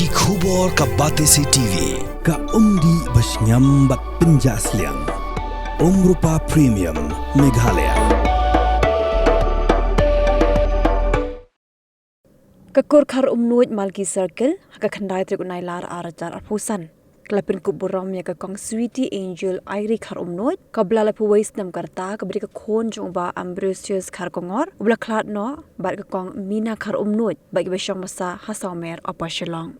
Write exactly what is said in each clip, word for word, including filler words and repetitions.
Ki khubor ka Batesi T V, ka umdih ba shngiam bad pynjah sliang. Umrupa Premium, Meghalaya. Ka Kur Khar Umnuid Malki Circle, ha ka khyndai tarik u Nailar ar hajar arphew san, ka la pynkup burom ïa ka Kong Sweety Angel Airi Khar Umnuid, kaba la laiphew wei snem ka rta, kaba dei ka khun jong u Bah Ambrosius Kharkongor, uba la khlad noh bad ka Kong Mina Khar Umnuid, bad kiba shong basa ha Sawmer, Upper Shillong.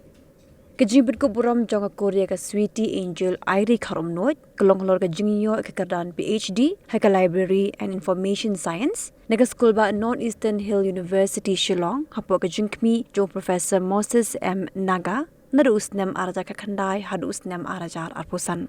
Ka jingpynkup burom jong ka kur ïa ka Sweety Angel Airi Khar Umnuid ka long halor ka jingïoh ïa ka kyrdan P H D ha ka Library and Information Science na ka skulbah North Eastern Hill University, Shillong, hapoh ka jingkhmih jong u Professor Moses M Naga, naduh u snem ar hajar khatkhyndai haduh u snem ar hajar arphew san.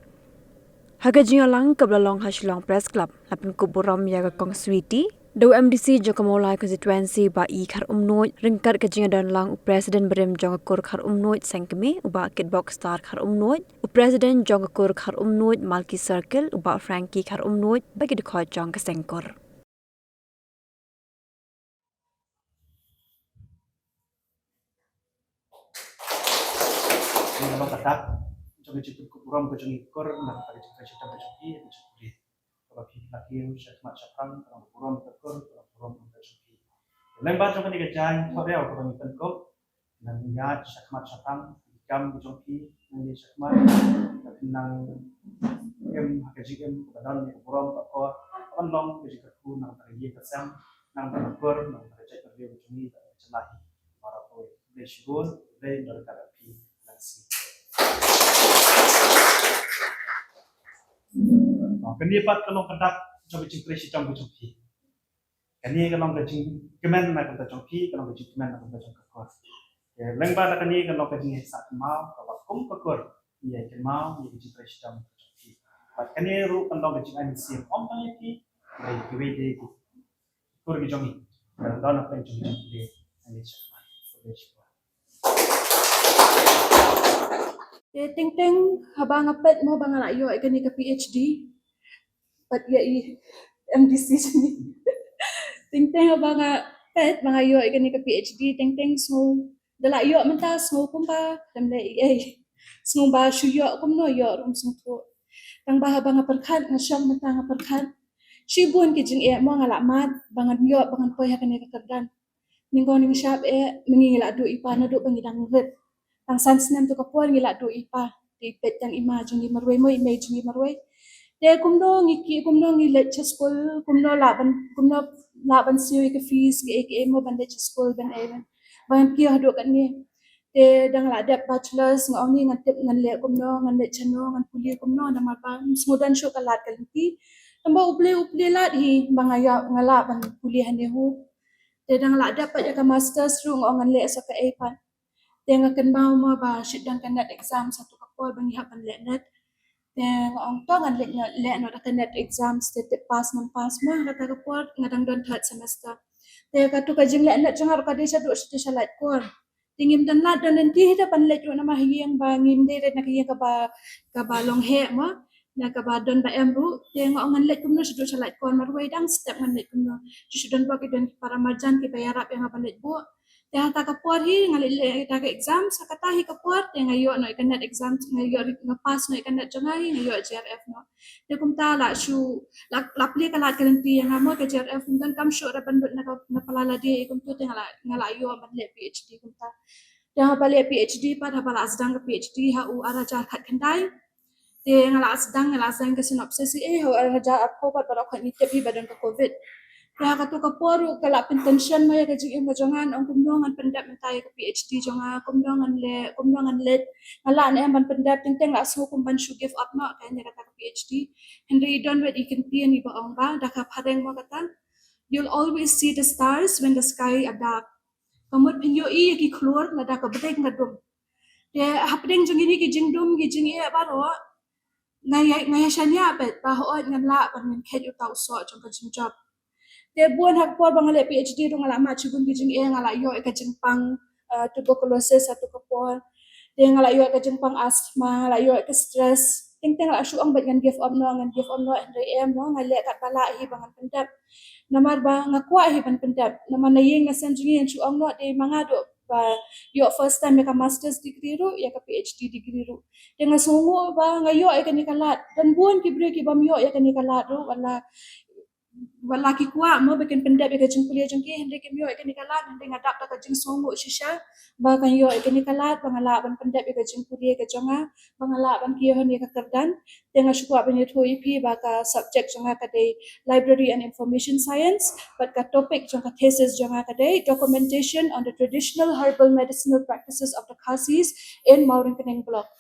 Ha ka jingïalang kaba la long ha Shillong Press Club, la pynkup burom ïa ka Kong Sweety da u M D C jong ka Mawlai Constituency, Bah E Khar Umnuid, ryngkat ka jingïadonlang u President barim jong ka Kur Khar Umnuid Sengkmie, u Bah Kitbok Star Khar Umnuid, u President jong ka Kur Khar Umnuid Malki Circle, u Bah Frankie Khar Umnuid, bad ki dkhot jong ka seng kur. Ngi la long ka dak jong ka jingpynkup burom ka jong i kur, na ka jingtrei shitom ka jong i, ka jong i. Kaba phi la kiew shakhmat shaphrang, ka long burom ka kur, ka long burom ka jong i. Lyngba jong kane ka jaiñ thohdiaw kaba ngi pynkup, ngan ïaid shakhmat shaphrang, ki kam ki jong phi, ngan ïaid shakhmat, ka phin nang im ha ka jingim kaba don ïa ka burom ka kor, kaban long ka jingkyrkhu na ka bynta ka ïing ka sem, na ka bynta ka kur, na ka bynta ka jaitbynriew ka jong ngi, ka jylla hi. Marapoi, Blei shibun, Blei un don ryngkat bad phi, Blei shi. Kane pat ka long ka dak jong ka jingtrei shitom ka jong phi. Kane ka long ka jingkmen na ka bynta jong phi, ka long ka jingkmen na ka bynta jong ka kur. Te lyngba da kane ka long ka jingïasah kynmaw kaba kum ka kur ngi ïa kynmaw ïa ka jingtrei shitom ka jong phi. Bad kane ruh ka long ka jingai mynsiem ym tang ïa phi, hynrei kiwei de ki kur ki jong ngi. Ka long na pdeng jong ngi jong phi de. Kane shakhmat. Te teng teng haba nga peit mo ba nga la ïoh ïa kane ka P H D. Pat ïa i M D C jong ngi. Teng teng haba nga peit ba nga ïoh ïa kane ka P H D, teng teng sngew da la ïoh mynta sngew kumba lem leh ei ei. Sngew ba shu ïoh kumno ïoh ruh ym sngewthuh. Tang ba haba nga pyrkhat, nga shong mynta nga pyrkhat. Shibun ki jingeh mo nga la mad ba ngan ïoh ba ngan poi ha kane ka kyrdan. Nyngkong nyngshap eh, ma ngi ngi la duh i pa naduh ba ngi dang rit. Tang san snem to ka por ngi la duh i pa. Te i peit tang i ma jong ngi marwei mo, i mei jong ngi marwei. Te kumno ngi ki, kumno ngi leit sha skul, kumno lah ban, kumno lah ban siew ïa ka fees, kiei kiei mo ban leit sha skul ban ei ban, ban kiew haduh katne. Te dang la dep bachelors, nga ong ngi ngan tip ngan leh kumno, ngan leit shano, ngan pule kumno, namar ba ym sngew don shuh ka lad ka lynti. Tang ba U Blei, U Blei lad hi ba nga ïa, nga lah ban pule hangne ho. Te dang la dep pat ïa ka masters ruh nga ong ngan leh sa kaei pat. Te nga kynmaw mo ba shit don ka NET exam, sa tu ka por ba ngi hap ban leh NET. Te nga ong to ngan leh, leh noh da ka NET exam, te tip pass ngam pass mo, kata ka por nga dang don third semester. Te katu ka jingleh NET jong nga ruh ka dei shaduh sha, sha Laitkor. Te ngim don lad don lynti hi da ban leit ruh namar ha ïing ba ngim dei rit na ka ïing kaba, kaba long heh mo, na kaba don ba em ruh. Te nga ong ngan leit kumno shaduh sha Laitkor, marwei dang step ngan leit kumno. Shu shu don bok i don ki para marjan kiba ïarap ïa nga ban leit buh. Te hata ka por hi nga leit leh ïa ka exam, sa kata hi ka por te nga ïoh noh ïa ka NET exam, nga ïoh, nga pass noh ïa ka NET jong nga hi, nga ïoh J R F noh. Te kumta la shu, la, la plie ka lad ka lynti ïa nga mo, ka J R F ym donkam shuh ra ban lut na ka, na pala lade, kumta te nga la, nga la ïoh ban leh P H D kumta. Te haba leh P H D pat, haba la sdang ka P H D ha u ar hajar khatkhyndai. Te nga la sdang, nga la sdang ka synopsis hi, eh, ha u ar hajar arphew pat, baroh khoit ngi tip hi ba don ka covid. Te ha katu ka por ruh ka la pyntension mo ïa ka jingim ka jong nga, ong kumno ngan pyndep mynta ïa ka P H D jong nga, kumno ngan leh, kumno ngan leit, nga lah ne em ban pyndep, teng teng la sngew kum ban shu give up noh, ka ïa kata ka P H D. Hynrei i don wei i kyntien iba ong ba, da ka phareng mo kata, "You'll always see the stars when the sky are dark." Ka mut phin ïohi ïa ki khlur lada ka bdeng ka dum. Te hapdeng jong kine ki jingdum ki jingeh baroh, nga ïa, nga ïa shaniah beit ba hooid ngan lah ban ngin kheit uta u soh jong ka jingjop. Te bun ha ka por ba nga leh P H D ruh nga la mad shibun ki jingeh, nga la ïoh ïa ka jingpang, eh, tuberculosis ha tu ka por. Te nga la ïoh ïa ka jingpang asthma, nga la ïoh ïa ka stress. Teng teng la shu ong beit ngan give up noh, ngan give up noh, hynrei em noh, nga leh katba lah hi ba ngan pyndep. Namar ba nga kwah hi ban pyndep. Namar na ïing na sem jong ngi ngan shu ong noh, dei ma nga duh Ïoh first time ïa ka master's degree ruh, ïa ka PhD degree ruh. Te nga sngew ba nga ïoh ïa kane ka lad. Don bun ki briew ki bym ïoh ïa kane ka lad ruh, wat la wat la ki kwah mo ba kin pyndep ïa ka jingpule jong ki, hynrei kim ïoh ïa kane ka lad, hynrei nga dap da ka jingsngew shisha ba kan ïoh ïa kane ka lad, ba nga lah ban pyndep ïa ka jingpule ka jong nga, ba nga lah ban kiew ha kane ka kyrdan. Te nga shu kwah ban ïathuh ïa phi ba ka subject jong nga ka dei Library and Information Science, bad ka topic jong ka thesis jong nga ka dei Documentation on the Traditional Herbal Medicinal Practices of the Khasis in Mawryngkneng Block.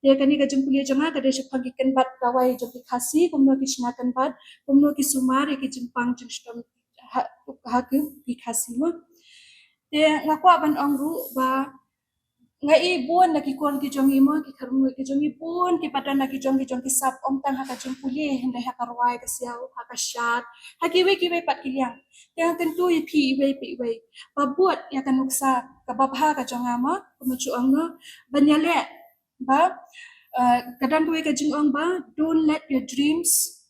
Te kane ka jingpule jong nga ka dei shaphang ki kynbat dawai jong ki Khasi, kumno ki shna kynbat, kumno ki sumar ïa ki jingpang jingshitom ha, ha ki, ki Khasi mo. Te nga kwah ban ong ruh ba nga i bun na ki khun ki jong i mo, ki khynnah ki jong i bun, ki pat don na ki jong ki jong ki sap, ym tang ha ka jingpule, hynrei ha ka rwai ka siaw, ha ka shad, ha kiwei kiwei pat ki liang. Te nga kyntu ïa phi iwei pa iwei ba bud ïa ka nuksa kaba bha ka jong nga mo, kumno ju ong no, ban ïaleh ba, uh, ka don kawei ka jingong ba, don't let your dreams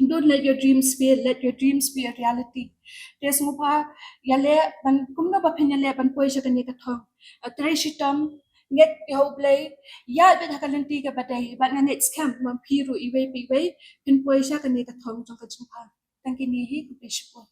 don't let your dreams fail, let your dreams be a reality. Te sngewbha ïaleh ban, kumno ba phin ïaleh ban poi sha kane ka thong. Uh, trei shitom, ngeit ïa U Blei, ïaid beit ha ka lynti kaba dei, bad nga ngeit skhem ba phi ruh iwei pa iwei phin poi sha kane ka thong jong ka jingpang. Tang kine hi, khublei shibun.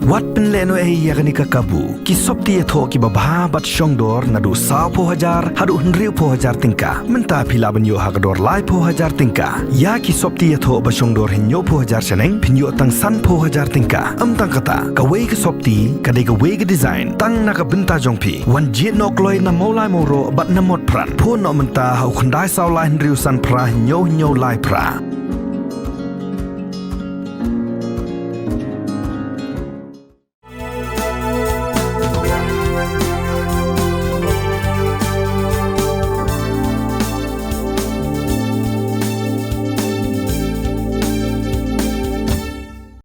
Wat pynlehnohei ïa kane ka kabu. Ki sopti ïathoh kiba bha bad shongdor naduh sawphew hajar haduh hynriewphew hajar tyngka. Mynta phi lah ban ïoh ha ka dor laiphew hajar tyngka. Ïa ki sopti ïathoh ba shongdor hynñiewphew hajar shaneng phin ïoh tang sanphew hajar tyngka. Ym tang kata, kawei ka sopti ka dei kawei ka design tang na ka bynta jong phi. Wan jied noh kloi na Mawlai Mawroh bad na Motphran. Phone noh mynta ha u khyndai saw lai hynriew san phra hynñiew hynñiew lai phra.